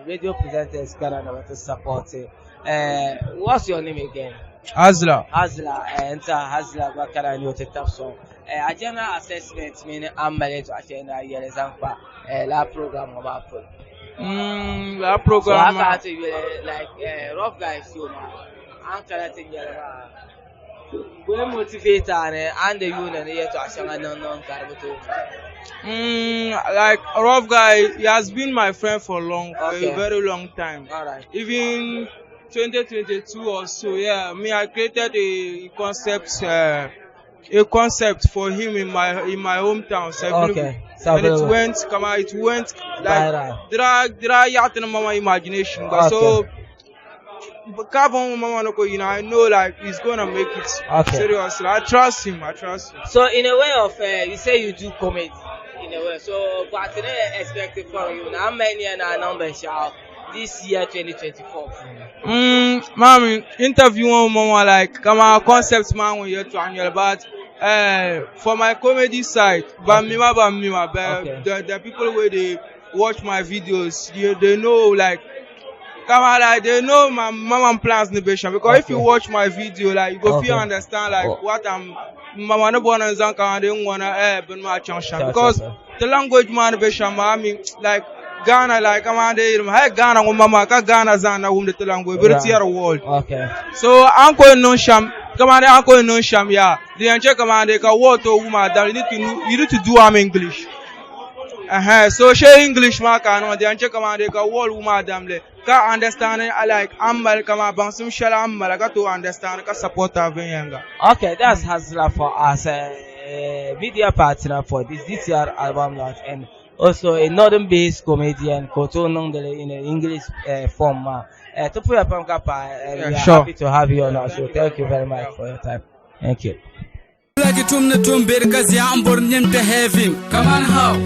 Radio presenters kana na bɛ ti support. What's your name again? Azla. Azla, n-ti Azla gba kana ni o ti tabi sɔŋ. A general assessment mini a ni mali yɛltɔɣa shɛli ni a yɛli zaŋ kpa lala program ŋɔ maa polo. Lala program maa. So a maa. kana ti yuli like Rough Guy show maa, a ni kana ti nyɛli maa, bɛ motivate a ni a ni di yuuni ni yɛltɔɣa shɛŋa niŋ niŋ ka di bi tooi. Like Rough Guy, he has been my friend for long, for a very long time. All right. Even 2022 or so, yeah, me, I created a concept for him in my hometown, Sevilugu. And it went, come on, it went like Viral. Dra yatin mama imagination. But so Carbon mama no go, I know like he's gonna make it. Seriously, I trust him. I trust him. So in a way of you say you do comedy in a way. So but I expect it from you. Now many and a number shall this year 2024. Mommy, interview one mama like come on concept man when you to annual, but for my comedy side, but me, but the people where they watch my videos, they know like come on, like they know my mama plans in the because if you watch my video, like you go feel understand like what I'm mama no born and zanka and they wanna but my chance because the language man be shama, I mean like Ghana, like I'm on the hey Ghana mama ka Ghana zana wum the language but it's your world. So uncle no sham come on, uncle no sham, yeah. The anche come on, they ka what to woman that you need to do am English. So share English ma ka no the anche come on, they ka wall woman damle ka understand I like amal kama bangsum shala amal ka to understand ka support avenyenga. Okay, that's Hasla for us, media partner for this DTR album launch and also a northern-based comedian, Koto Nongdele in an English form. To put your pam kapa, we are happy to have you on our show. Thank you very much for your time. Thank you. Like tum na tum bir ka zia ambur nyim te heaven. Come on how.